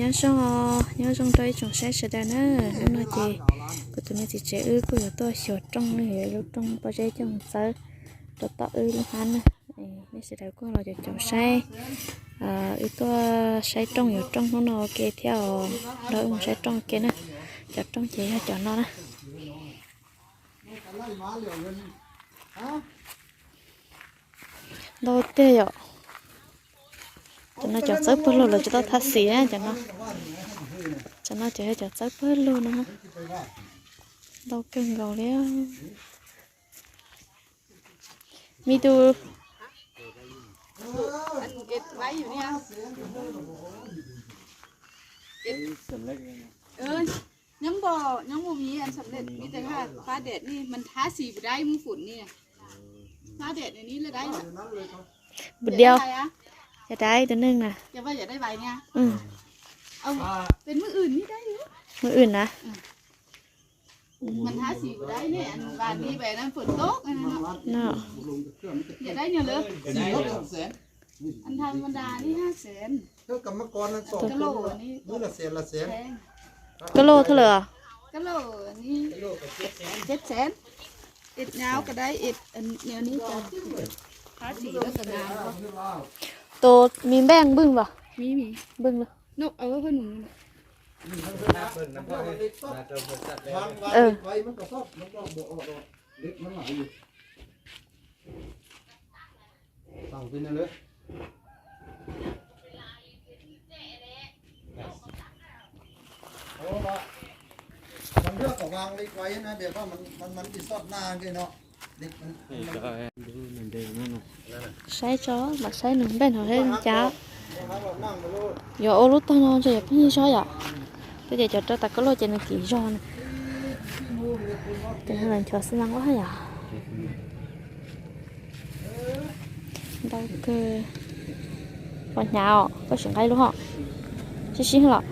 Nyob zoo, nyob zoo rau ib tsoom saib sawv daws na. Hnub no ces kuv tus niam txiv tsev wb kuj yuav tuaj xyuas rooj, yuav lub rooj pob zeb coj mus txawb rau tom wb lub hab na. Nej sawv daws kuj los caum caum saib, wb tuaj saib rooj yuav rooj hnub no ua ke thiab os. Nrog wb mus saib rooj ua ke na. Cov rooj ces yog cov no na. Ntau tiag yom. Cov no cov txawb pawg lug lawv tsis tau thab xim na cov no. Cov no ces yog cov txawb pawg lug no. Ntau kawg nkaus li. Me tub, nhóm bộ, nhóm bộ Mỹ ăn sầm lệnh, cái thứ hai khóa đẹp đi, mình thả xì vào đây, muốn phụt nè. Khóa đẹp này ní là đấy đó. Bụt điêu. Cái đấy, cái đấy, từ nưng nè. Cái bây giờ đây bài nha. Ừ. Ông tên Mưa Ưn như đấy nữa. Mưa Ưn à? Ừ. Mình thả xì vào đấy nè, anh và đi về nó phụt tốt nè. Nó. Giờ đấy nhiều lắm. Anh Thanh Văn Đà đi ha, sến. Cái lô này. Cái lô thôi lờ. Cái lô này. Chết sến. Ít nhau cái đấy, ít, nhiều ní cho. Thả xì đó từ nào. Tô mì beng bưng vào. Mì, mì. Bưng luôn. Nó ở hơn mình. Ừ. Saib tso, mam saib nws npej hauv seb zoo cas. Yuav ua lub tog no ntshe yuav pheej zog yom. Twb ces cov rau tas koj loj ces nws kim zog na. Ces nws los nchuav xi mas ua yom. Ntau kawg. Pom hnyav os, koj sim nqa lub hom. Sib sib los.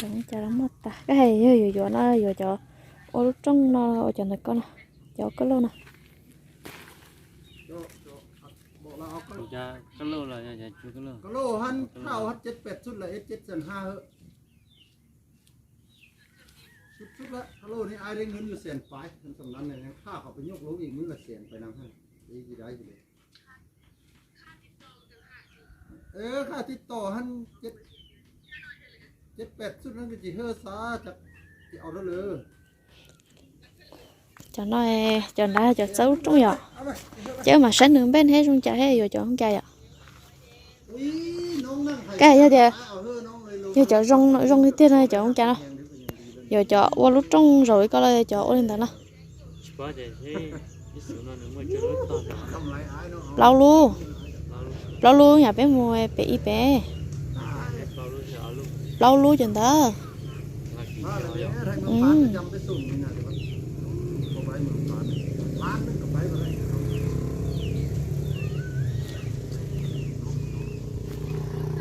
Cov no cov muaj tas, koj hais yog yuav yuav no yuav cov ua lub rooj no ua cov ntawm koj no, cov koj loj no. Cov no, cov nrad cov txawb lub rooj yom. Ces wb mam saib nws npej thiab zoo cas thiab yuav cov zoo cas yom. Koj yog tias yog cov zoo zoo tiag tiag no cov zoo cas no, yuav cov ua lub rooj zaum li koj los cov ua li ntawd no. Plaub lub, plaub lub yam peb mus pem ib pem. Plaub lub cov ntawd.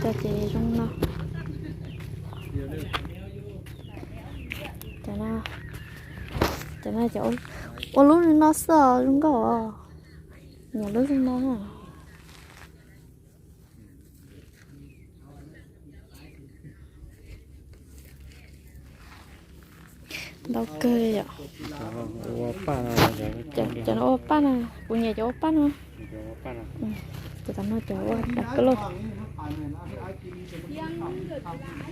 Cov ces zoo no. Cov no, cov no cov ua lub no xwb os, zoo nkauj os. Nyiam lub zoo no. Ntau kawg yom. Cov no ua paj na, kuv nyiam cov ua paj no. Cov tas no cov ua tas koj loj.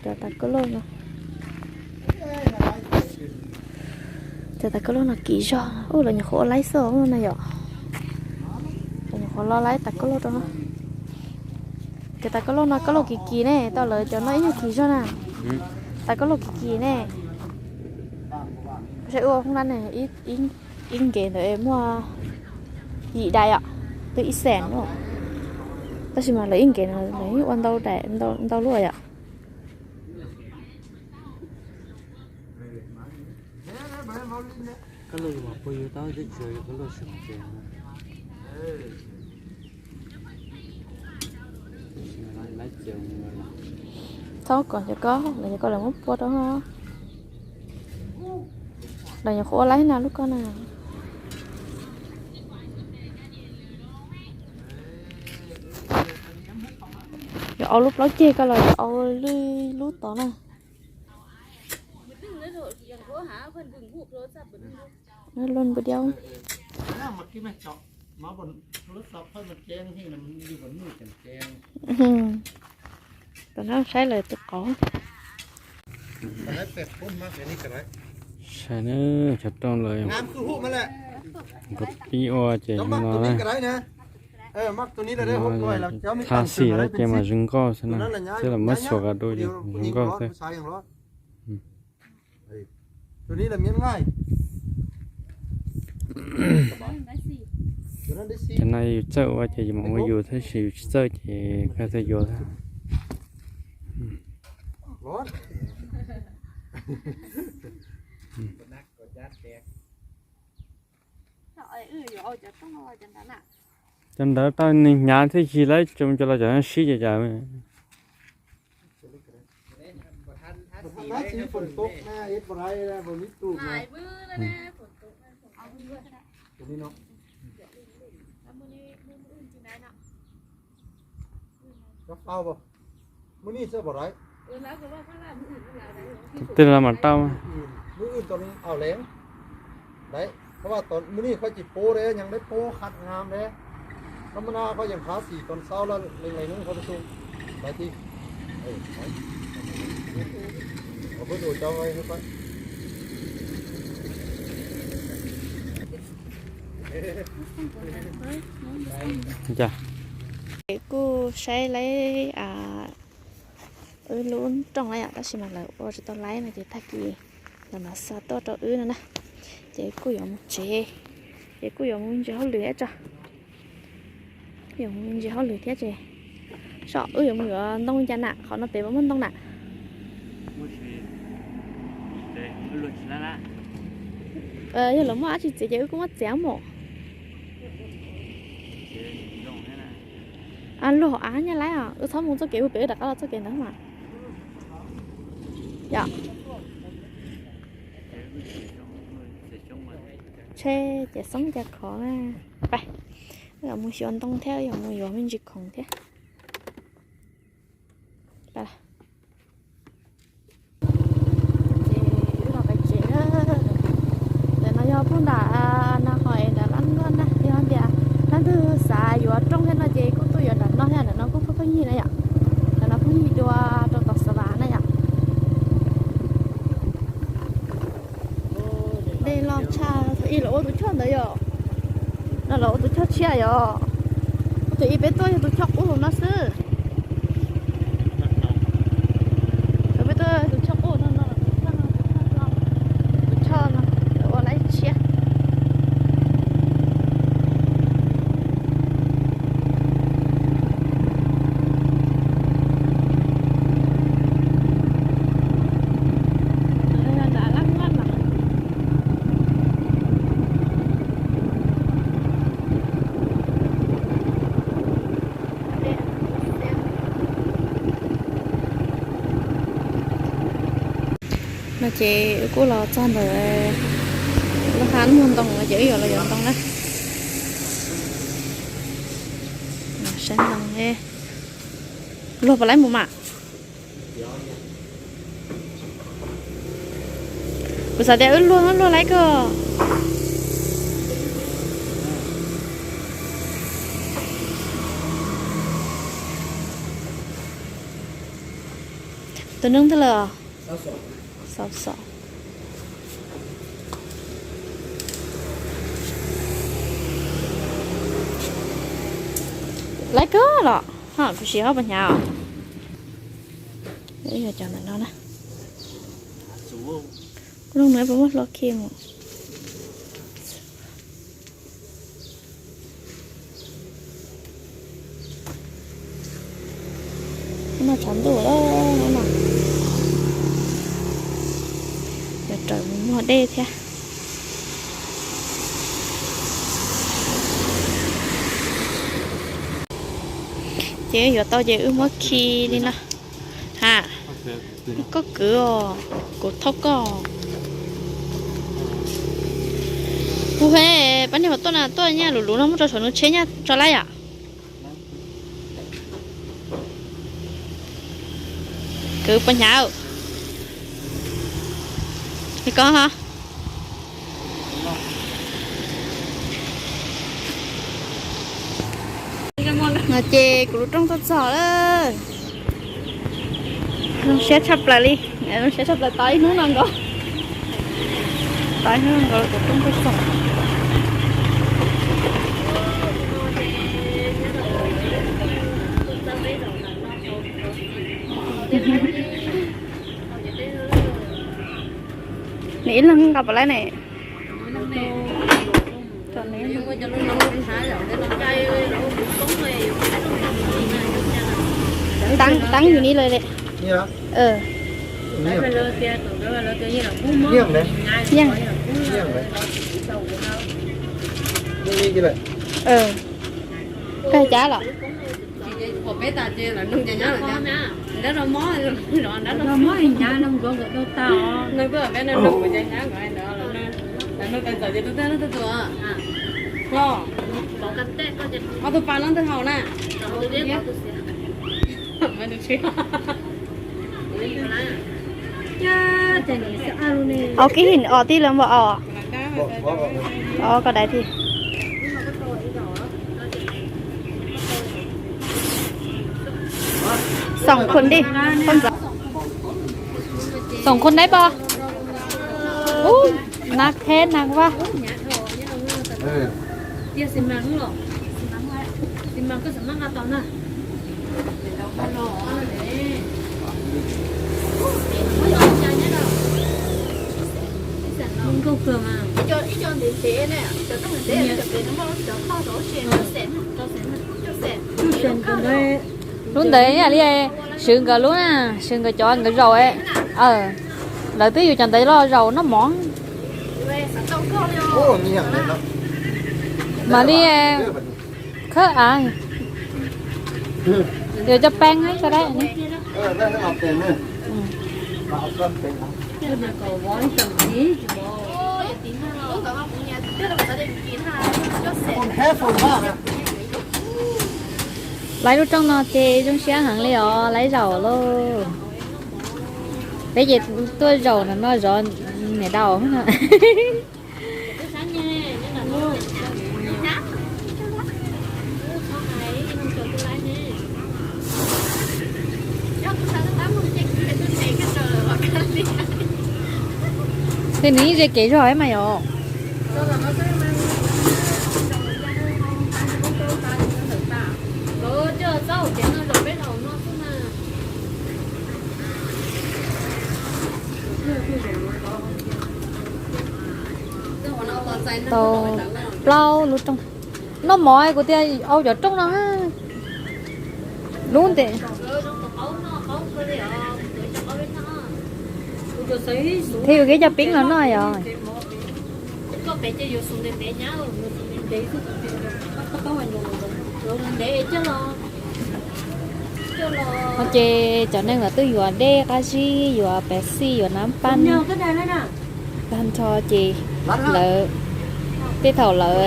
Cov tas koj loj no. Cov tas koj loj no kim zog, ub, lawv nyuam qhuav ua laib xwb no yom. Lawv nyuam qhuav lo laib tas koj loj rau no. Cov tas koj loj no koj loj kim kim ne, tau lawv cov no ib nyuag kim zog na. Tas koj loj kim kim ne. Saib ua hoob nab ne, ib nkev ntawd muaj yim daim yom, twb ib xees na. Tab sis mas lawv ib nkev no lawv ua ntau daim, ntau lub yom. Koj loj yus mas puag yus tau teb chaws yus koj loj sim mas ces. Txhob kom cov ko, lawv cov ko lawv muab pua rau. Lawv nyuam qhuav ua laib na lub ko na. Yuav au lub plaub ceg ko los yuav au lwj lub tod na. Luaj npua diau. Tam no saib lawv tus qauv. Saib na, cov rooj lawv nkaus pib ua ces no na. Thaj xim lawm ces mas zoo nkauj xwb na, twb los muab xuas qas dua ces zoo nkauj xwb. Cov no yus txawj ua ces yus mam ua yus, tab sis yus tsis txawj ces koj txawj yuav xwb. Cov ntawd tau nws hnyav thiab yig lawm, cov los cov sib ces cas. Tej los mas tau. Mus ib tog li au leev. Dais, koj vaj tod mus ib koj tsis pub dais, nyeem dais pub qhab ngam dais. Koj mus na koj yeej qhab xim tod xauj lawm leej leej koj tus xu. Dais ti. Kuj saib lawv wb lub rooj na yom, tab sis mas lawv ua tsis tau laib no ces tag kis lawv mam xa tuaj rau wb no na. Ces kuj yuav mus tsev, ces kuj yuav mus me ntsis hauj lwm thiab tso. Kuj yuav mus me ntsis hauj lwm thiab ces saib wb yuav mus yuav ntoo li cas na, qhov no pem puas muaj ntoo na. Yog lawv muaj dab tsi txiav ces wb kuj muab txiav mus. Luag av nyaj laib os, wb txhob mus txoj kev hu pem wb rov qab los txoj kev ntawd mas. Yom. Tsheb ces xoob cas khov na. Pais, wb yuav mus xyuas ntoo thiab yuav mus yuav me ntsis khoom thiab. Ces wb los pais tsev na. Ntawm no yog pug nram no ho es nram lab luaj na, yog tias leej twg xav yuav rooj thiab no ces kuj tuaj yuav nram no thiab, nram no kuj pheej pheej yig na yom. Nram no pheej yig dua rau tom xav vas na yom. Dej loj tshaj, thaum ub lawv ua tus choj ntawd yom. No lawv ua tus choj tshiab yom. Thaum ub peb tuaj yog tus choj qub no xwb. Peb tuaj tus choj qub no no, tus choj no, tus choj no, tus choj no lawv ua laib tshiab. No ces wb kuj los txog ntawm lub hab muag ntoo no ces wb yuav los yuav ntoo na. Saib ntoo, luag puas laib mus mas. Kuv xav tias wb luag luag laib kawg. Tus neeg twg lawm? Xaus xaus. Laib kawg los ho kuv siv ob puas hnyav os. Yog cov ntawm no na. Kuv nug nws puas muaj hlua khi mus. No tshav ntuj lawm no. Yuav raws mus muag dej thiab. Ces yuav tau ces wb muab khi li no. Ha, koj kwv os, kuv thauj koj. Kuv he, pab niag hauv tuaj na, tuaj nyaj luv luv no muab rau saum nws tsheb nyaj tso laib yom. Kwv puas hnyav? Li ko ho. No ces kuv lub rooj tuaj txog lawm. Zoo siab tshaj plaws li, zoo siab tshaj plaws, tos ib hnub no nkaus. Tos ib hnub no nkaus kuv rooj tuaj txog. Nws ib leeg nqa puas laib ne? Teeb yus ni lawm. Yeej. Koj cab los? Ob tug pa no ntawd haus na. Au kib him os tij lawv npam os. Os koj dais thiab. Xoom khuv dib, koj ntxov. Xoom khuv dib pom. Ub, nag kheb nag vaj. Lub ntawd yam li swv nkawd lub na, swv nkawd cov nkawd zaum. Lawv twb yus cov ntawd los zaum noj mov. Mam li khawb av. Yuav cov peeb tso dab. Laib lub rooj no ces zoo siab heev li os, laib zaum lauj. Peb ces tuaj zaum no no zov niam dau. Tej nws yeej ze kev zog mas yom. Tau plaub lub rooj. Noj mov kuv tias au cov rooj no. Lub ntev. Thiab yus kev cov peeb los noj yom. Ho ces cov neeg lawv twb yuav dej qab zib, yuav Pepsi, yuav nab paj tag nrho ces lawv, tej thaum lawv,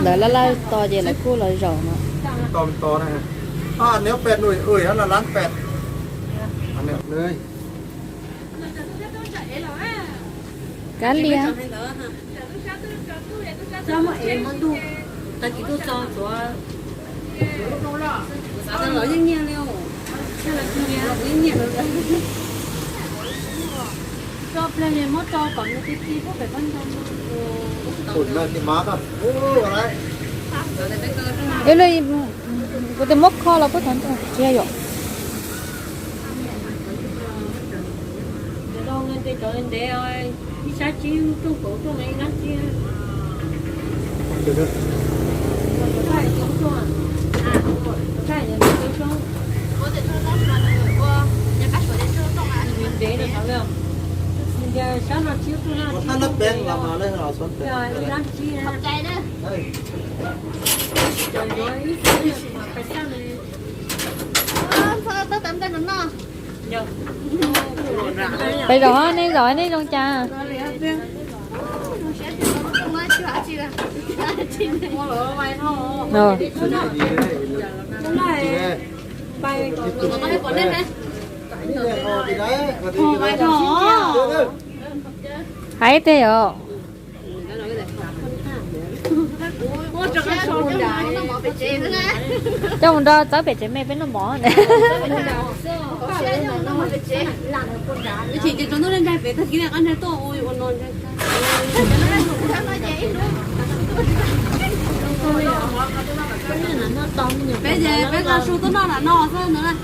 lawv laj laj to ces lawv kuj los zaum no. Kav liam. Ib leeg, kuv tias muab kho los puab thov ntawd tsis yog. Peb zaum, nej zaum nej zoo cas? Hais tiag yom. Coj mus nrog txawb pem tsev me peb noj mov. Peb ces peb nqa su tuaj noj nram no xwb ntag.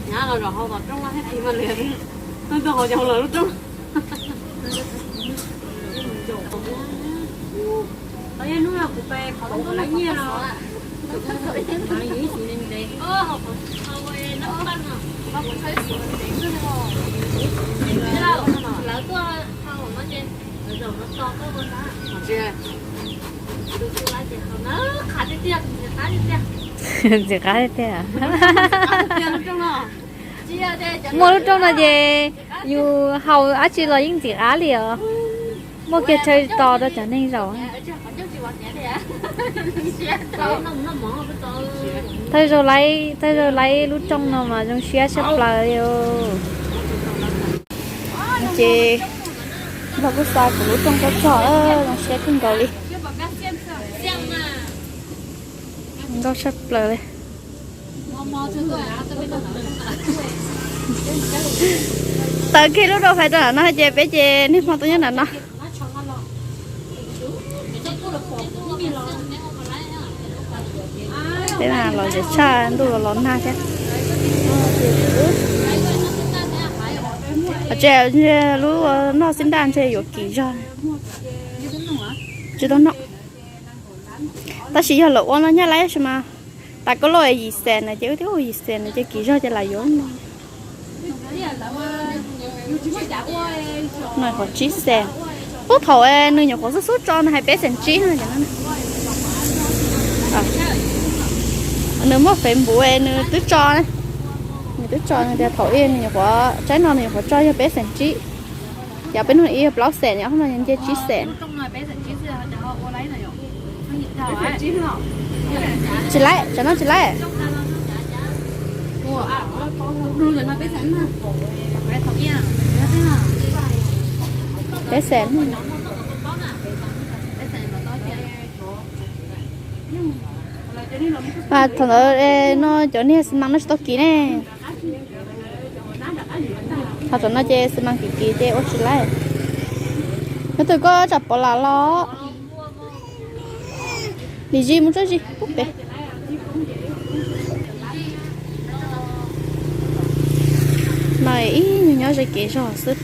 Nyab los zaum hauv tom roob no thiab tis mas lawm, tuaj hauv ces hauv lawv lub roob. Ntxim qab tiag tiag. Muaj lub rooj no ces yus haus dab tsi los yeej ntxim qab li os. Muaj kiag chaw tos rau cov neeg zaum. Thawj zaug laib, thawj zaug laib lub rooj no mas zoo siab tshaj plaws li. Ces npawg kuj xa kuv lub rooj tuaj txog, zoo siab kawg nkaus li. Nkauj tshaj plaws li. Taws kiag lub rau fais rau nram no ces peb ces niaj hmo tuaj nyob nram no. Peb mas los zem tshaj, ntuj los los nag thiab. Tseem lub noj xib nraj ntshe yuav kim zog. Tsis tau noj. Tab sis yog lawv ua no nyab laib tab sis mas tas koj loj yim xees na ces wb twb ua yim xees na ces kim zog ces lam yuav no. No qhov tsib xees. Puag thaum nws nyuam qhuav xub xub tso nws hais peb xees tsib no. Nws muaj Facebook nws twb tso, nws twb tso nws tias thaum ub nws nyuam qhuav tsaib no nws nyuam qhuav tso yog peb xees tsib. Yog peb nug ib yog plaub xees, ob no nce tsib xees. Tsis laib, tsam no tsis laib. Peb xees. Thaum ntawd no cov niag xi mas no tsis tau kiv ne. Ho tam no ces xi mas kiv kiv ces ua tsis laib. Nyob twg koj tsam pov lam los. Lim zis mus tsob zis pub pem. No ib nyuag nyob ze kev zog xwb.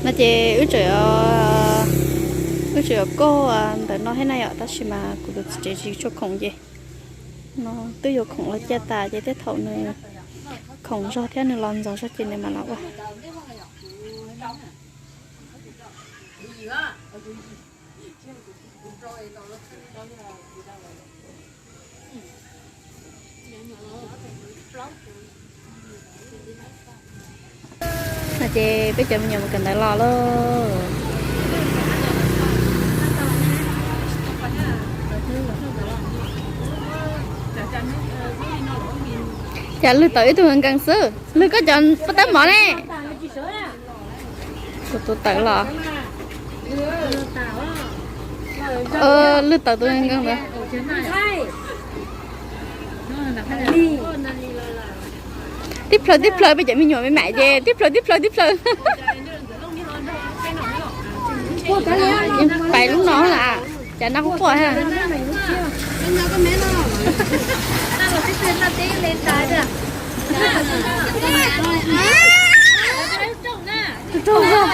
No ces wb tseem, wb tseem yuav kaug ntawm no thiab na yom, tab sis mas kuv tus txiv tsev tsis tshua khoom ces no twb yuav khoom los cia tas ces tej thaum nws khoom zog thiab nws los ntxov zog ces nws mam los ua. No ces peb cov me nyuam mus kawm ntawv los lauj. Cas lwg tawm ib tug nkees xwb, lwg koj cov paj tab mov ne. Tus tus tawm los. Lwg tawm tus nkees ntawd. Tib plhaw tib plhaw peb cov me nyuam me mam ces tib plhaw tib plhaw tib plhaw. Pais lub no lawm. Cas no kuj quaj ha. Tus raug.